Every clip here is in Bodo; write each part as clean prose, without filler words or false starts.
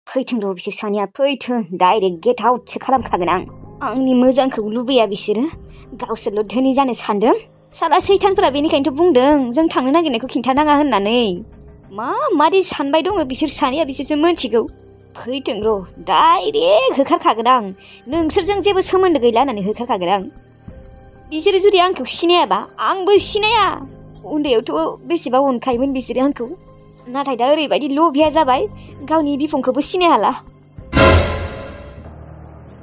फैथों र' बिसोर सानैया फैथों डाइरेक्ट गेट आउटसो खालामखागोन आं। आंनि मोजांखौ लुबैया बिसोरो, गावसोरल' धोनि जानो सानदों। साला सैतानफोरा बेनिखायनोथ' बुंदों जों थांनो नागिरनायखौ खिन्थानाङा होननानै। मादि सानबाय दङ बिसोर सानैया, बिसोरसो मोनथिगौ। फैथों र' डाइरेक्ट होखारखागोन आं, नोंसोरजों जेबो सोमोन्दो गैला होननानै होखारखागोन आं। बिसोरो जुदि आंखौ सिनायाबा आंबो सिनाया। उन्दैयावथ' बेसेबा अनखायोमोन बिसोरो आंखौ, नाथाय दा ओरैबायदि लभिया जाबाय गावनि बिफंखौबो सिनाय हाला।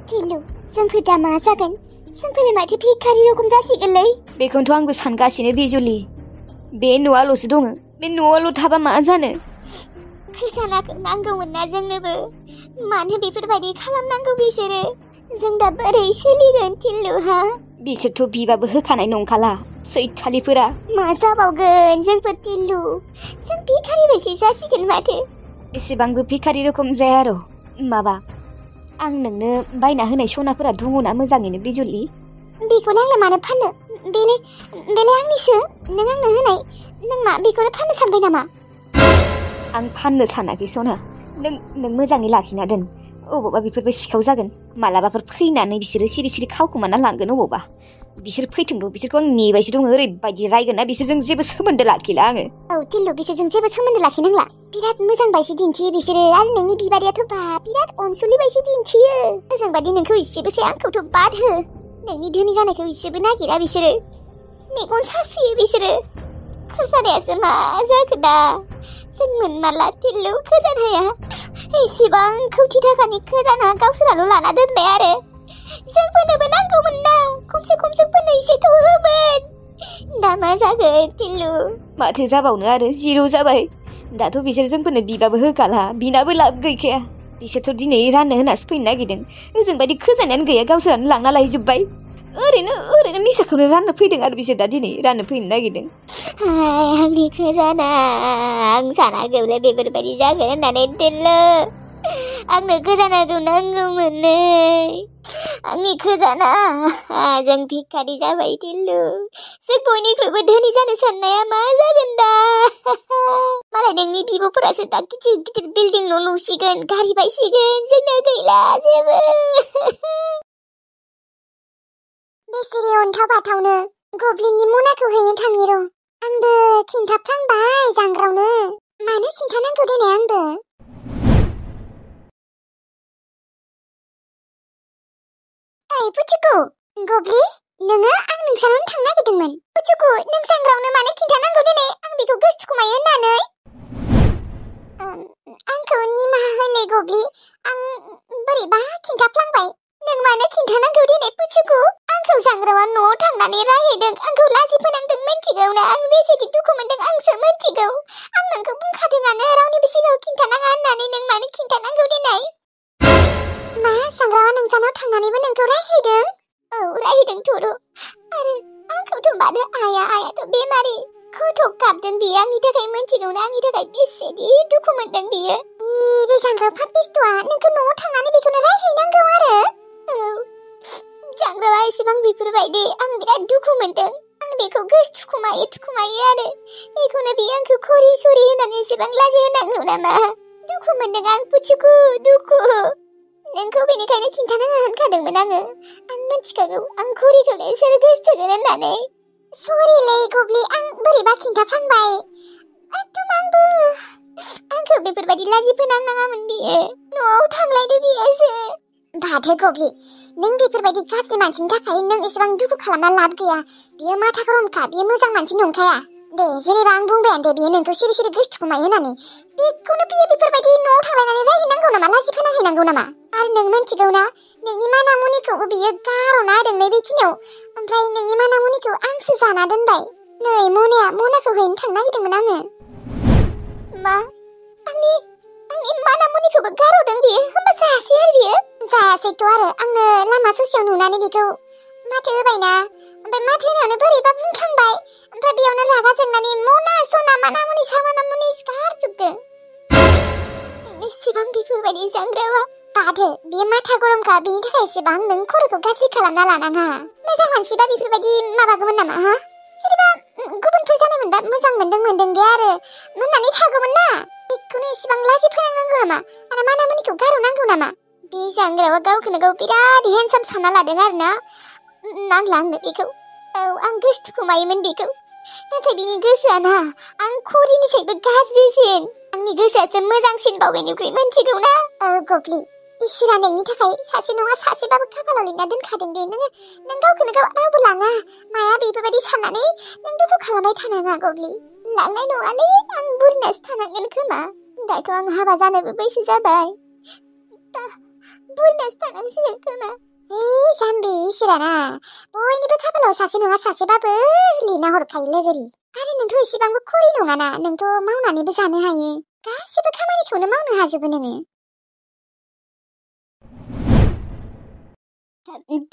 टिलु, जोंफोर दा मा जागोन? जोंफोर माथो भिखारि रखम जासिगोनलै। बेखौनोथ' आंबो सानगासिनो बिजुलि। बे न'आल'सो दङ, बे न'आवल' थाबा मा जानो? खिसानाखौ नांगौमोन ना जोंनोबो, मानो बेफोरबायदि खालामनांगौ बिसोरो? जों दा बोरै सोलिगोन टिलु हा? बिसोरथ' बिबाबो होखानाय नंखाला सैथालिफोरा। मा जाबावगोन जोंफोर टिलु? जों भिखारि बायदि जासिगोन माथो। एसेबांबो भिखारि रखम जाया र'। माबा, आं नोंनो बायना होनाय सनाफोरा दङना मोजाङैनो बिजुलि? बेखौलाय आंनो मानो फाननो? बेलाय आंनिसो, नों आंनो होनाय। नों मा बेखौनो फाननो सानबाय नामा? आं फाननो सानाखै सना, नों मोजाङै लाखिना दोन। अबावबा बेफोरबो सिखाव जागोन, मालाबाफोर फैनानै बिसोरो सिरि सिरि खावखुमाना लांगोन अबावबा। बिसोर फैथों र', बिसोरखौ आं नेबायसो दङ। ओरैबायदि रायगोन ना बिसोरजों जेबो सोमोन्दो लाखिला आङो। औ टिलु, बिसोरजों जेबो सोमोन्दो लाखिनांला। बिराद मोजां बायसो दिन्थियो बिसोरो, आरो नोंनि बिबारियाथ' बिराद अनसुलि बायसो दिन्थियो। मोजां बादि नोंखौ इसेबोसै, आंखौथ' बाद हो। नोंनि धोनि जानायखौ इसेबो नागिरा बिसोरो, मेगन सासोयो बिसोरो। खोजानायासो मा जाखो दा? जों मोनमाला टिलु खोजानाया। एसेबां कौटि थाखानि खोजाना गावसोराल' लाना दोनबाय आरो। जोंफोरनोबो नांगौमोन ना, खमसे खम जोंफोरनो एसेथ' होमोन। दा मा जागोन टिलु? माथो जाबावनो आरो, जिर' जाबाय। दाथ' बिसोर जोंफोरनो बिबाबो होखाला, बिनाबो लाब गैखाया। बिसोरथ' दिनै राननो होनासो फैनो नागिरदों। ओजों बायदि खोजानायानो गैया, गावसोरानो लांना लायजोब्बाय। ओरैनो मिसाखौनो राननो फैदों आरो बिसोर दा दिनै राननो फैनो नागिरदों। आंनि खोजाना, आं सानाखैमोन बेफोरबायदि जागोन होननानै टिलु। आंनो खोजानाखौ नांगौमोनलै, आंनि खोजाना। जों भिखारि जाबाय टिलु। जों बयनिख्रुइबो धोनि जानो साननाया मा जागोन दा? मालाय नोंनि बिब'फोरासो दा गिदिर गिदिर बिल्डिं न' लुसिगोन, गारि बायसिगोन, जोंनो गैला जेबो। बेसेरे अन्थाव बाथावनो गब्लिंनि मनाखौ हैनो थाङो र'। आंबो खिन्थाफ्लांबाय जांग्रावनो, मानो खिन्थानांगौ देनाय आंबो। ओइ पुचुकु, गब्लि, नोङो आं नोंसानावनो थांनो नागिरदोंमोन। पुचुकु, नों जांग्रावनो मानो खिन्थानांगौ देनाय आं बेखौ गोसोथोखुमायो होननानै? आंखौ निमाहा होलै गब्लि, आं बोरैबा खिन्थाफ्लांबाय। नों मानो खिन्थानांगौ देनाय पुचुकु? आंखौ जांग्रावा न'आव थांनानै रायहैदों, आंखौ लाजि फोनांदों, मिन्थिगौ ना? आं बेसेदि दुखु मोनदों आंसो मिन्थिगौ। आं नोंखौ बुंखादोंआनो रावनिबो सिगाङाव खिन्थानाङा होननानै, नों मानो खिन्थानांगौ देनाय? मा, जांग्रावा नोंसानाव थांनानैबो नोंखौ रायहैदों? औ, रायहैदोंथ' र'। आरो आंखौथ' मानो आयाथ' बेमारि। खथ' गाबदों बियो आंनि थाखाय, मिन्थिगौ ना? आंनि थाखाय बेसेदि दुखु मोनदों बियो। बे जांग्रा फापिस्टुआ नोंखौ न'आव थांनानै बेखौनो रायहैनांगौ आरो? औ, जांग्रावा एसेबां बेफोरबायदि, आं बिराद दुखु मोनदों। आं बेखौ थुखुमायो आरो। बेखौनो बियो आंखौ खरि सरि होनानै एसेबां लाजि होनांगौ नामा? दुखु मोनदों आं पुचुकु, दुखु। नोंखौ बेनिखायनो खिन्थानाङा होनखादोंमोन आङो। आं मिन्थिखागौ आं खरिखौनो इसोर गोसोथोगोन होननानै। सरिलै गब्लि, आं बोरैबा खिन्थाफ्लांबाय। एकदम आंखौ बेफोरबायदि लाजि फोनांनाङामोन बियो। न'आव थांलायदो बियोसो। दाथो गब्लि, नों बेफोरबायदि गाज्रि मानसिनि थाखाय नों एसेबां दुखु खालामना लाब गैया। बियो माथा गरमखा, बियो मोजां मानसि नंखाया। दे, जेनेबा आं बुंबायानो दे बियो नोंखौ सिरि सिरि गोसोथोखुमायो होननानै। बेखौनो बियो बेफोरबायदि न'आव थांलायनानै रायहैनांगौ नामा? लाजि फोनांहैनांगौ नामा? आरो नों मिन्थिगौ ना? नोंनि मानामुनिखौबो बियो गार'ना होदों नै बेखिनियाव। ओमफ्राय नोंनि मानामुनिखौ आंसो जाना दोनबाय। नै मनाखौ हैनो थांनो नागिरदोंमोन आङो। मा? आंनि मानामुनिखौबो गार'दों बियो? होमबा जायासै आरो बियो? जायासैथ' आरो, आंनो लामा ससेयाव नुनानै बेखौ माथो होबायना, ओमफ्राय माथो होनायावनो बोरैबा बुंफ्लांबाय, ओमफ्राय बेयावनो रागा जोंनानै मना सना मानामुनि सामानामुनि गारजोबदों। एसेबां बेफोरबायदि जांग्रावा। दादो, बियो माथा गरमखा, बिनि थाखाय एसेबां नों खर'खौ गाज्रि खालामना लानाङा। मोजां मानसिबा बेफोरबायदि माबागौमोन नामा? हा? गुबुनफोर जानायमोनबा मोजां मोनदों दे आरो मोननानै थागौमोन ना। बेखौनो इसिबां लाजि फोनांनांगौ नामा आरो मानामुनिखौ गारहरनांगौ नामा? बे जांग्राया गावखौनो गाव बिराद हेन्डसाम सानना लादों आरो ना। नांला आंनो बेखौ। औ आं गोसोथोखोमायोमोन बेखौ, नाथाय बिनि गोसोआ ना आं खरिनिसायबो गाज्रिसिन। आंनि गोसोआसो मोजांसिन बावैनिख्रुइ मिन्थिगौ ना? गग्लि, इसोरा नोंनि थाखाय सासे नङा सासेबाबो खाफालाव लिरना दोनखादों दे। नों गावखौनो गाव रावबो लाङा माया बेफोरबायदि साननानै नों दुखु खालामबाय थानाङा गग्लि। लांनाय नङालै, आं बुरिनासो थानांगोन खोमा। दाथ' आं हाबा जानोबो बैसो जाबाय। दा बुरिनासो थानांसिगोन खोमा। जाम्बि, इसोरा ना बयनिबो खाफालाव सासे नङा सासेबाबो लिरना हरखायो लोगोरि। आरो नोंथ' एसेबांबो खरि नङाना, नोंथ' मावनानैबो जानो हायो। गासिबो खामानिखौनो मावनो हाजोबो नोङो।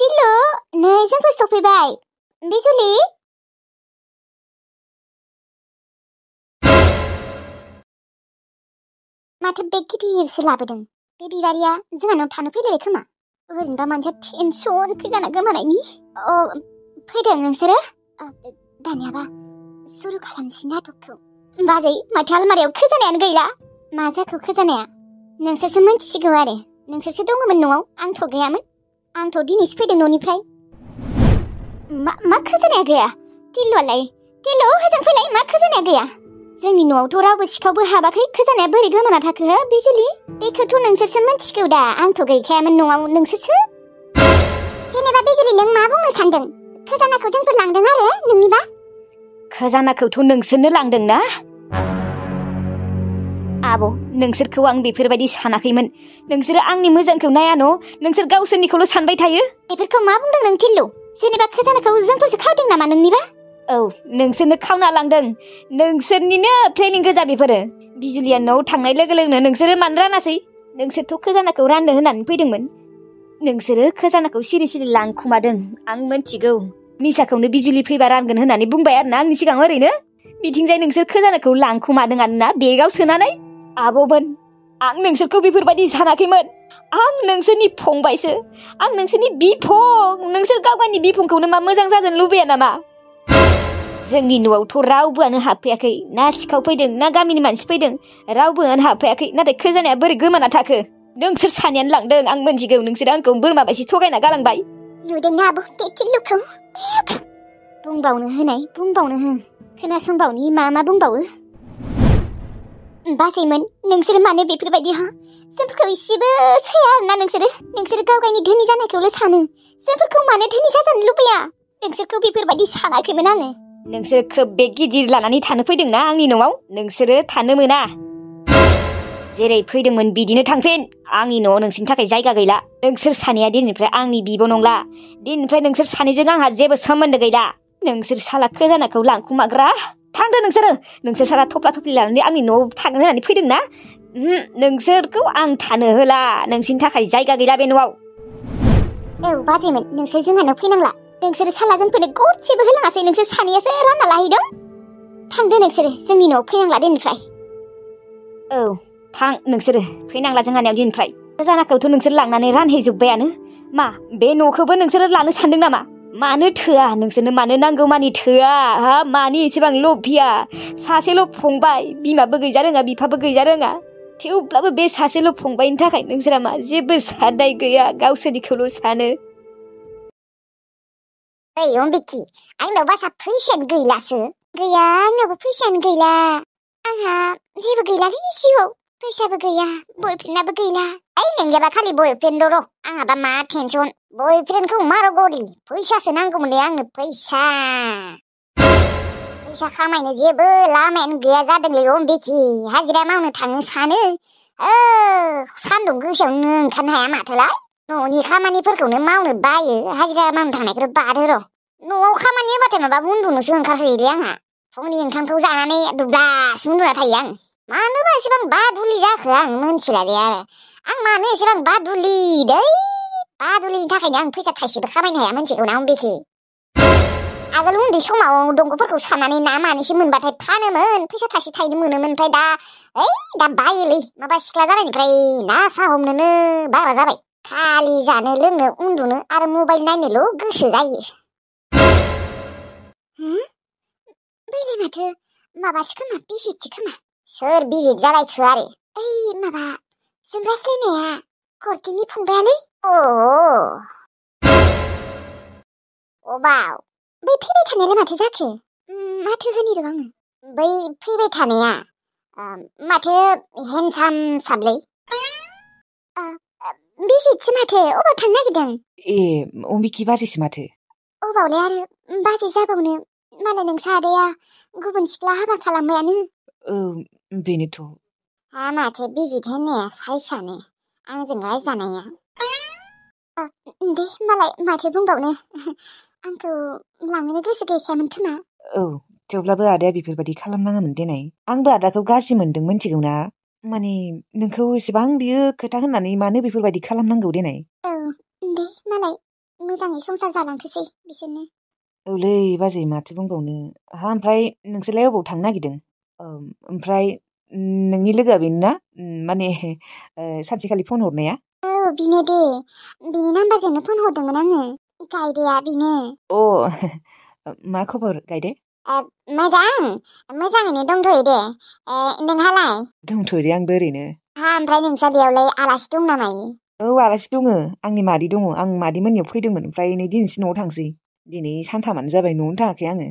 दिलु, नै जोंबो सफैबाय। बिजुलि, माथो बेग गिदिरसो लाबोदों। बे बिबारिया जोंहानाव थानो फैलायबाय खोमा। ओरैनोबा मानसिया टेनसन फैजाना गोमानायनि। फैदों नोंसोरो? दानियाबा सुरु खालामनोसै नाटकखौ। बाजै, माथो आलमारियाव खोजानायानो गैला। मा जाखो खोजानाया? नोंसोरसो मिन्थिसिगौ आरो। नोंसोरसो दङमोन न'आव, आंथ' गैयामोन। आंथ' दिनैसो फैदों न'निफ्राय। मा खोजानाया गैया? दिलुआलाय? दिलु, होजों फैलाय, मा खोजानाया गैया? जोंनि न'आवथ' रावबो सिखावबो हाबाखै, खोजानाया बोरै गोमाना थाखो हो बिजुलि? बेखौथ' नोंसोरसो मिन्थिगौ दा, आंथ' गैखायामोन न'आव, नोंसोरसो। जेनेबा बिजुलि, नों मा बुंनो सानदों? खोजानाखौ जोंफोर लांदों आरो नोंनिबा? खोजानाखौथ' नोंसोरनो लांदों ना? आब', नोंसोरखौ आं बेफोरबायदि सानाखैमोन। नोंसोरो आंनि मोजांखौ नाया न', नोंसोर गावसोरनिखौल' सानबाय थायो। बेफोरखौ मा बुंदों नों दिलु? जेनेबा खोजानाखौ जोंफोरसो खावदों नामा नोंनिबा? औ, नोंसोरनो खावना लांदों। नोंसोरनिनो प्लेनिं गोजा बेफोरो। बिजुलिया न'आव थांनाय लोगो लोगोनो नोंसोरो मानो रानासै? नोंसोरथ' खोजानाखौ राननो होननानै फैदोंमोन। नोंसोरो खोजानाखौ सिरि सिरि लांखुमादों, आं मिन्थिगौ। निसाखौनो बिजुलि फैबा रानगोन होननानै बुंबाय आरोना आंनि सिगाङाव ओरैनो। बिथिंजाय नोंसोर खोजानाखौ लांखुमादों आरोना बेगाव सोनानै। आब'मोन, आं नोंसोरखौ बेफोरबायदि सानाखैमोन। आं नोंसोरनि फंबायसो, आं नोंसोरनि बिफं। नोंसोर गाव गावनि बिफंखौनो मा मोजां जाजानो लुबैया नामा? जोंनि न'आवथ' रावबोआनो हाबफैयाखै, ना सिखाव फैदों ना गामिनि मानसि फैदों, रावबोआनो हाबफैयाखै। नाथाय खोजानाया बोरै गोमाना थाखो? नोंसोर सानैयानो लांदों, आं मिन्थिगौ। नोंसोर आंखौ बोरमा बायदि थगायना गालांबाय। नुदोंना आब' बे टिल्लुखौ? बुंबावनो हो। खोनासंबावनि मा बुंबावो। बाजैमोन, नोंसोर मानो बेफोरबायदि हा? जोंफोरखौ इसेबो सैया आरोना नोंसोरो गाव गावनि धोनि जानायखौल' सानो। जोंफोरखौ मानो धोनि जाजानो लुबैया? नोंसोरखौ बेफोरबायदि सानाखैमोन आङो। नोंसोर खोब बेग गिदिर लानानै थानो फैदोंना आंनि न'आव? नोंसोरो थानो मोना। जेरै फैदोंमोन बिदिनो थांफिन। आंनि न'आव नोंसोरनि थाखाय जायगा गैला। नोंसोर सानैया दिनैनिफ्राय आंनि बिब' नंला। दिनैनिफ्राय नोंसोर सानैजों आंहा जेबो सोमोन्दो गैला। नोंसोर साला खोजानाखौ लांखुमाग्रा। थांदो नोंसोर साला थफ्ला थफ्लि लानानै आंनि न'आव थागोन होननानै फैदों ना? नोंसोरखौ आं थानो होला। नोंसोरनि थाखाय जायगा गैला बे न'आव। औ बाजैमोन, नोंसोर जोंहानाव फैनांला। नोंसोर साला जोंफोरनो गरसेबो होलाङासै, नोंसोर सानैयासो रानना लाहैदों। थांदो नोंसोरो, जोंनि न'आव फैनांला दिनैनिफ्राय। औ, थां नोंसोरो, फैनांला जोंहानियाव दिनैनिफ्राय। खोजानाखौथ' नोंसोर लांनानै रानहैजोब्बायानो। मा बे न'खौबो नोंसोरो लानो सानदों नामा? मानो थोआ? नोंसोरनो मानो नांगौ मानि थोआ? हा, मानि एसेबां लभिया? सासेल' फंबाय, बिमाबो गैजा रोङा बिफाबो गैजा रोङा। थेवब्लाबो बे सासेल' फंबायनि थाखाय नोंसोरा मा जेबो साननाय गैया? गावसोरनिखौल' सानो। ओइ अम्बिकी, आंनाव बासा फैसायानो गैलासो। गैया, आंनावबो फैसायानो गैला। आंहा जेबो गैलालै जिउआव। फैसाबो गैया, बयफ्रेन्डआबो गैला। ओइ नोंनियाबा खालि बयफ्रेन्डल' र'। आंहाबा मा टेनसन? बयफ्रेन्डखौ मार' गलि, फैसासो नांगौमोनलै आंनो फैसा खामायनो जेबो लामायानो गैया जादोंलै अम्बिकी। हाजिरा मावनो थांनो सानो, सान्दुं गोसायावनो ओंखारनो हाया माथोलाय। न'नि खामानिफोरखौनो मावनो बायो, हाजिरा मावनो थांनायखौ बादो र'। न'आव खामानि होबाथाय माबा उन्दुनोसो ओंखारसोयोलै आंहा। फुंनि ओंखामखौ जानानै दुब्लासो उन्दुना थायो आं। मानोबा एसेबां बादुलि जाखो आं मिन्थिला दे आरो। आं मानो एसेबां बादुलि दै? बादुलिनि थाखायनो आं फैसा थाइसेबो खामायनो हाया मिन्थिगौ ना अम्बिकी? आगोल उन्दै समाव दंग'फोरखौ साननानै ना मानैसो मोनबाथाय फानोमोन, फैसा थाइसे थाइनै मोनोमोन। ओमफ्राय दा बायोलै, माबा सिख्ला जानायनिफ्राय ना सा हमनोनो बारा जाबाय। खालि जानो लोंनो उन्दुनो आरो मबाइल नायनोल' गोसो जायो। बैलाय माथो माबासो खोमा बिजितसो खोमा सोर बिजित जालायखो आरो ओइ माबा जों रायज्लायनाया कर्टिनि फंबायालै अबाव बै फैबाय थानायालाय माथो जाखो माथो होनि र' आङो बै फैबाय थानाया माथो हेन्डसाम साबलै बिजितसो माथो अबाव थांनो नागिरदों ए अम्बिकी बाजैसो माथो अबावलाय आरो बाजै जाबावनो मालाय नोंसा आदाया गुबुन सिख्ला हाबा खालामबायानो बेनोथ' माथो बिजित होननाया साइसानो आंजों रायजानाया दे मालाय माथो बुंबावनो आंखौ लांनो गोसो गैखायामोन खोमा थेवब्लाबो आदाया बेफोरबायदि खालामनाङामोन देनाय आंबो आदाखौ गाज्रि मोनदों मिथिगौ ना माने नोंखौ एसेबां बियो खोथा होननानै मानो बेफोरबायदि खालामनांगौ देनाय दे मालाय मोजाङै संसार जालांथोसै बिसोरनो औलै बाजै माथो बुंबावनो ओमफ्राय नोंसोरलाय अबाव थांनो नागिरदों ओमफ्राय नोंनि लोगोआ बेनो ना माने सानसेखालि फन हरनाया बिनो दे बिनि नाम्बारजोंनो फन हरदोंमोन आङो गायदेया बिनो मा खबर गायदे मोजाङैनो दंथ'यो दे नोंहालाय दंथ'यो दे आंबो ओरैनो ओमफ्राय नोंसा बेयावलाय आलासि दं ना मायो आलासि दङ आंनि मादै दङ आं मादै मोननियाव फैदोंमोन ओमफ्राय नै दिनैसो न'आव थांसै दिनै सानथामानो जाबाय न'आवनो थाङाखै आङो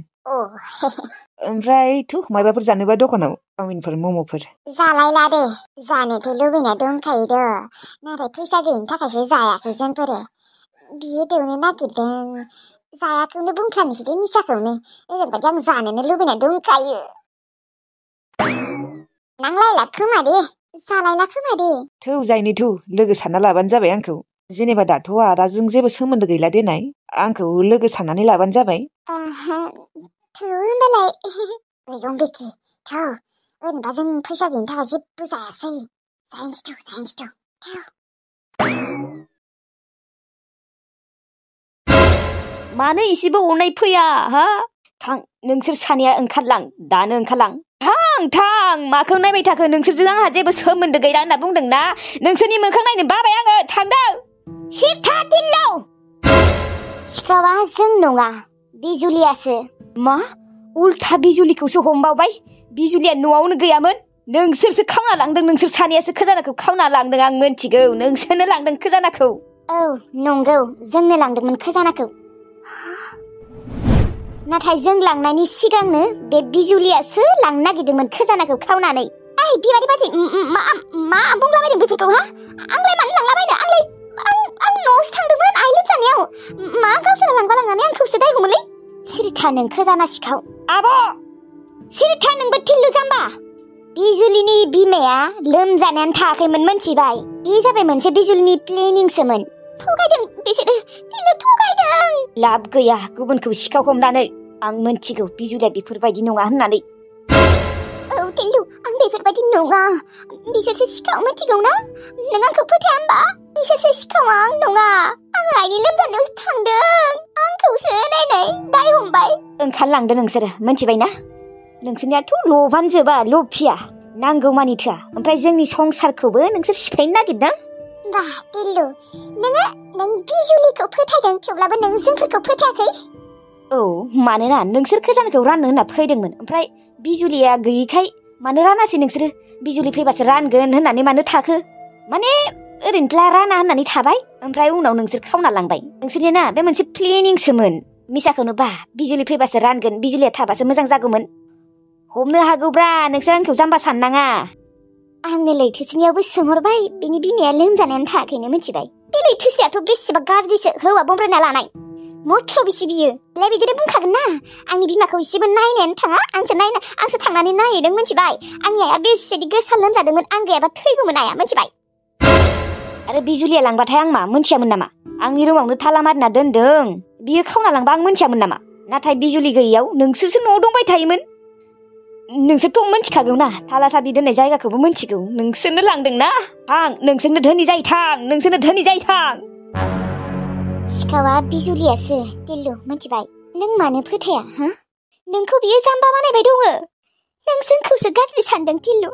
ओमफ्राय मायबाफोर जानोबा दखानाव चावमिनफोर मम'फोर जालायला दे जानोथ' लुबैना दंखायो नाथाय फैसा गैयिनि थाखायसो जायाखै जोंफोरो बियो दौनो नागिरदों जायाखौनो बुंफ्लानोसै दे मिसाखौनो ओरैबायदि आं जानोनो लुबैना दंखायो नांलायला खोमा दे जालायला खोमा दे जायनो लोगो सानना लाबानो जाबाय आंखौ जेनेबा दाथ' आदाजों जेबो सोमोन्दो गैला देनाय आंखौ लोगो साननानै लाबानो जाबाय होनबालाय अम्बिकी ओरैनोबा जों फैसा गैयिनि थाखाय जेबो जायासै जायनोसै मानो एसेबो अननाय फैया हा थां नोंसोर सानैया ओंखारलां दानो ओंखारलां थां माखौ नायबाय थाखो नोंसोरजों आंहा जेबो सोमोन्दो गैला होनना बुंदोंना नोंसोरनि मोखां नायनो बाबाय आङो थांदों सिथा दिल्लौ सिखावा जों नङा बिजुलियासो मा उल्था बिजुलिखौसो हमबावबाय बिजुलिया न'आवनो गैयामोन नोंसोरसो खावना लांदों नोंसोर सानैयासो खजानाखौ खावना लांदों आं मोनथिगौ नोंसोरनो लांदों खजानाखौ नंगौ जोंनो लांदोंमोन खजानाखौ नाथाय जों लांनायनि सिगांनो बे बिजुलियासो लांनो नागिरदोंमोन खजानाखौ खावनानै बिबादि बाजै मा बुंलाबायदों बेफोरखौ आंलाय मानो लांलाबायनो आं न'आवसो थांदोंमोन आइ लोमजानायाव मा गावसोरा लांबा लांनानै आंखौसो दाय हमोलै सिरिथा नों खजाना सिखाव आब' सिरिथा नोंबो थिल्लु जाम्बा बिजुलिनि बिमाया लोमजानायानो थायाखैमोन मोनथिबाय बे जाबाय मोनसे बिजुलिनि प्लेनिंसोमोन थगायदों बिसोरो थिल्लु थगायदों लाब गैया गुबुनखौ सिखाव हमनानै आं मोनथिगौ बिजुलिया बेफोरबायदि नङा होननानै थिल्लु आं बेफोरबायदि नङा बिसोरसो सिखाव मोनथिगौ ना नों आंखौ फोथाया होमबा बिसोरसो सिखाव आं नङा आं आइनि लोमजानायावसो थांदों आंखौसो नायनाय दाय हमबाय ओंखारलांदो नोंसोरो मोनथिबायना नोंसोरनियाथ' लबानो जोबा लफिया नांगौ मानि थोआ ओमफ्राय जोंनि संसारखौबो नोंसोर सिफायनो नागिरदों दिल्लु नों बिजुलिखौ फोथायदों थेवब्लाबो नों जोंफोरखौ फोथायाखै मानोना नोंसोर खजानाखौ राननो होनना फैदोंमोन ओमफ्राय बिजुलिया गैयैखाय मानो रानासै नोंसोरो बिजुलि फैबासो रानगोन होननानै मानो थाखो माने ओरैनोब्ला राना होननानै थाबाय ओमफ्राय उनाव नोंसोर खावना लांबाय नोंसोरनिया ना बे मोनसे प्लेनिंसोमोन मिसाखौनो बा बिजुलि फैबासो रानगोन बिजुलिया थाबासो मोजां जागौमोन हमनो हागौब्रा नोंसोर आंखौ जाम्बा साननाङा आंनो लैथोसिनियावबो सोंहरबाय बिनि बिमाया लोमजानायानो थायाखैनो मिथिबाय बे लैथोसियाथ' बेसेबा गाज्रिसो हौवा बमब्रायना लानाय मख्र बिसि बियो बिदिनो बुंखागोन ना आंनि बिमाखौ एसेबो नायनायानो थाङा आंसो थांनानै नायहैदों मिथिबाय आंनि आइया बेसेदि गोसा लोमजादोंमोन आं गैयाबा थैगौमोन आइया मिथिबाय आरो बिजुलिया लांबाथाय आं मा मोनथियामोन नामा आंनि रुमावनो थाला मारिना दोनदों बियो खावना लांबा आं मोनथियामोन नामा नाथाय बिजुलि गैयैयाव नोंसोरसो न'आव दंबाय थायोमोन नोंसोरथ' मोनथिखागौ ना थाला साबि दोननाय जायगाखौबो मोनथिगौ नोंसोरनो लांदोंना थां नोंसोरनो धोनि जायो थां सिखावा बिजुलियासो दिल्लु मिथिबाय नों मानो फोथाया नोंखौ बियो जाम्बा बानायबाय दङ नों जोंखौसो गाज्रि सानदों दिल्लु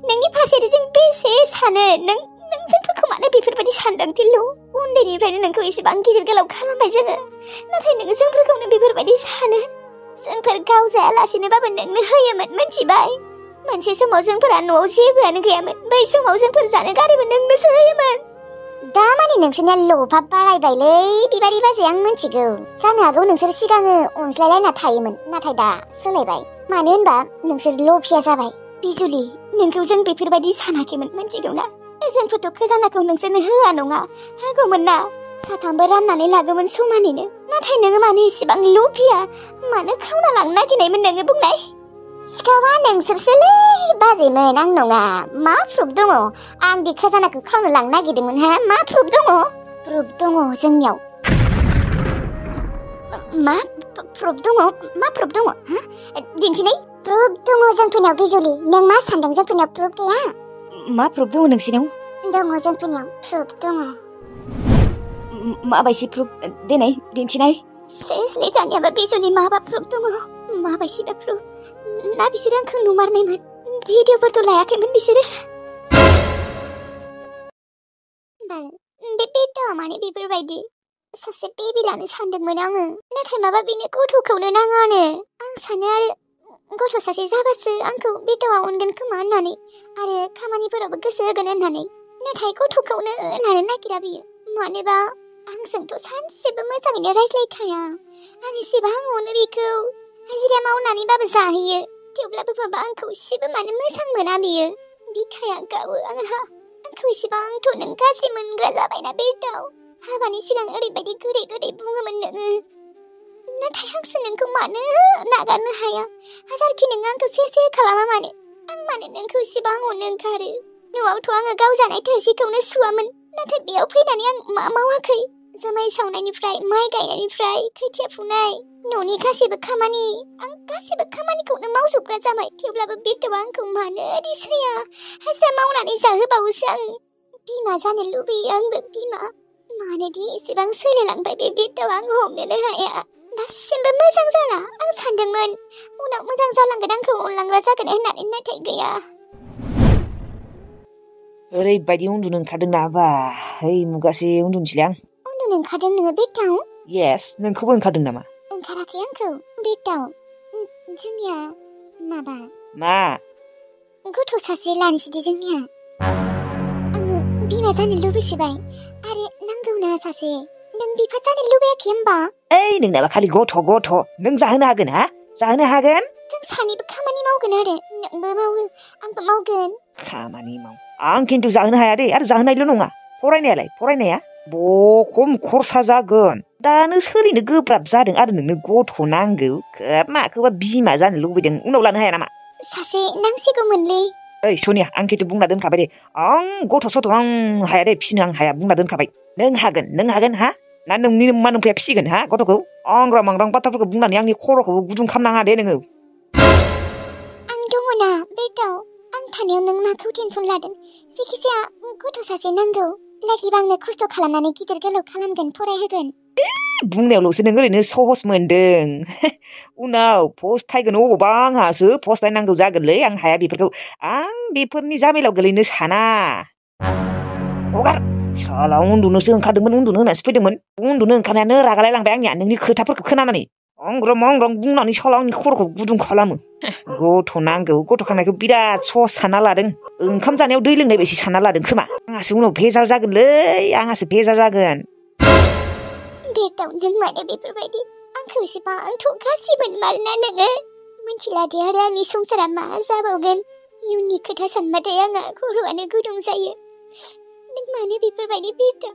नोंनि फारसे जों बेसे सानो नों जोंफोरखौ मानो बेफोरबायदि सानदों दिल्लु उन्दैनिफ्रायनो नोंखौ एसेबां गिदिर गोलाव खालामबाय जोङो नाथाय नोङो जोंफोरखौनो बेफोरबायदि सानो जोंफोर गावजायालासिनोबाबो नोंनो होयोमोन मिथिबाय मोनसे समाव जोंफोरा न'आव जेबोआनो गैयामोन बै समाव जोंफोर जानो गारिबो नोंनोसो होयोमोन दा माने नोंसोरनिया लफा बारायबायलै बिबारि बाजै आं मिथिगौ जानो हागौ नोंसोर सिगाङो अनज्लायलायना थायोमोन नाथाय दा सोलायबाय मानो होनबा नोंसोर लफिया जाबाय बिजुलि नोंखौ जों बेफोरबायदि सानाखैमोन मिथिगौ ना जोंफोरथ' खजानाखौ नोंसोरनो होआ नङा होगौमोन ना साथामबो राननानै लागौमोन समानैनो नाथाय नोङो मानो इसेबां लफिया मानो खावना लांनो नागिरनायमोन नोङो बुंनाय सिखावा नोंसोरसोलै बाजैमोन आं नङा मा प्रुफ दङ आं दि खजानाखौ खावनो लांनो नागिरदोंमोन हा मा प्रुफ दङ जोंनियाव मा प्रुफ दङ हा दिन्थिनाय प्रुफ दङ जोंफोरनियाव बिजुलि नों मा सानदों जोंफोरनियाव प्रुफ गैया मा प्रुफ दङ नोंसिनाव दङ जोंफोरनियाव प्रुफ दङ माबायदि प्रुफ देनाय दिन्थिनाय सेसलै जानियाबा बिजुलि माबा प्रुफ दङ माबायदिबा प्रुफ ना बिसोरो आंखौ नुमारनायमोन भिडिअफोरथ' लायाखैमोन बिसोरो बे बेटावा माने बेफोरबायदि सासे बेबि लानो सानदोंमोन आङो नाथाय माबा बेनो गथ'खौनो नाङानो आं सानो आरो गथ' सासे जाबासो आंखौ बेटावा अनगोन खोमा होननानै आरो खामानिफोरावबो गोसो होगोन होननानै नाथाय गथ'खौनो लानो नागिरा बियो मानोबा आंजोंथ' सानसेबो मोजाङैनो रायज्लायखाया आं एसेबां अनो बेखौ हाजिरा मावनानैबाबो जाहैयो थेवब्लाबो माबा आंखौ एसेबो मानो मोजां मोना बियो बिखाया गावो आंहा आंखौ एसेबांथ' नों गाज्रि मोनग्रा जाबायना बेटाव हाबानि सिगां ओरैबायदि गोदै गोदै बुङोमोन नोङो नाथाय आंसो नोंखौ मानो नागारनो हाया हाजारखि नों आंखौ से खालामा मानो आं मानो नोंखौ एसेबां अनो ओंखारो न'आवथ' आङो गावजानाय थोरसिखौनो सुवामोन नाथाय बेयाव फैनानै आं मा मावाखै जुमाय सावनायनिफ्राय माइ गायनायनिफ्राय खोथिया फुनाय न'नि गासैबो खामानि आं गासैबो खामानिखौनो मावजोबग्रा जाबाय थेवब्लाबो बेटावा आंखौ मानो रिस होया हाजिरा मावनानै जाहोबावोसो आं बिमा जानो लुबैयो आंबो बिमा मानोदि एसेबां सोलायलांबाय बे बेटावा आं हमनोनो हाया दासिमबो मोजां जाला आं सानदोंमोन उनाव मोजां जालांगोन आंखौ अनलांग्रा जागोन होननानै नाथाय गैया ओरैबायदि उन्दुनो ओंखारदों ना बा मुगासे उन्दुनोसैलै आं उन्दुनो ओंखारदों नोङो बेटाव येस नोंखौबो ओंखारदों नामा ओंखाराखै आंखौ बेटाव जोंनिया माबा मा गथ' सासे लानोसैदि जोंनिया आङो बिमा जानो लुबैसोबाय आरो नांगौना सासे नों बिफा जानो लुबैयाखै होमबा नोंनाबा खालि गथ' नों जाहोनो हागोन हा जाहोनो हागोन जों सानैबो खामानि मावगोन आरो नोंबो मावो आंबो मावगोन खामानि माव आं खिन्थु जाहोनो हाया दे आरो जाहोनायल' नङा फरायनाया बखम खरसा जागोन दानो सोलिनो गोब्राब जादों आरो नोंनो गथ' नांगौ खोब माखौबा बिमा जानो लुबैदों उनाव लानो हाया नामा सासे नांसिगौमोनलै सनिया आं खिन्थु बुंना दोनखाबाय दे आं गथ' सथ' आं हाया दे फिसिनो आं हाया बुंना दोनखाबाय नों हागोन हा ना नोंनि मा नोंफाया फिसिगोन हा गथ'खौ आंग्रा मांग्रां बाथ्राफोरखौ बुंनानै आंनि खर'खौबो गुदुं खालामनाङा दे नोङो आं दङना बेटाव आं थानायाव नों माखौ टेनसन लादों जायखिजाया गथ' सासे नांगौ लागिबा आंनो खस्थ' खालामनानै गिदिर गोलाव खालामगोन फरायहोगोन बुंनायावल'सो नों ओरैनो सहस मोनदों उनाव पस्ट थायगोन अबावबा आंहासो पस्ट नांगौ जागोनलै आं हाया बेफोरखौ आं बेफोरनि जामेलाव गोलैनो साना हगार साला उन्दुनोसो ओंखारदोंमोन उन्दुनो होननासो फैदोंमोन उन्दुनो ओंखारनायानो रागालाय लांबाय आंनिया नोंनि खोथाफोरखौ खोनानानै अंग्रं बुंनानै साला आंनि खर'खौ गुदुं खालामो गथ' नांगौ गथ' खांनायखौ बिराद सहस सानना लादों ओंखाम जानायाव दै लोंनाय बायदि सानना लादों खोमा आंहासो उनाव भेजाल जागोनलै आंहासो भेजाल जागोन बेटाव नों माने बेफोरबायदि आंखौ एसेबांथ' गाज्रि मोनमारोना नोङो मिथिला दे आरो आंनि संसारा मा जाबावगोन इयुननि खोथा सानबाथाय आंहा खर'आनो गुदुं जायो नों मानो बेफोरबायदि बेटाव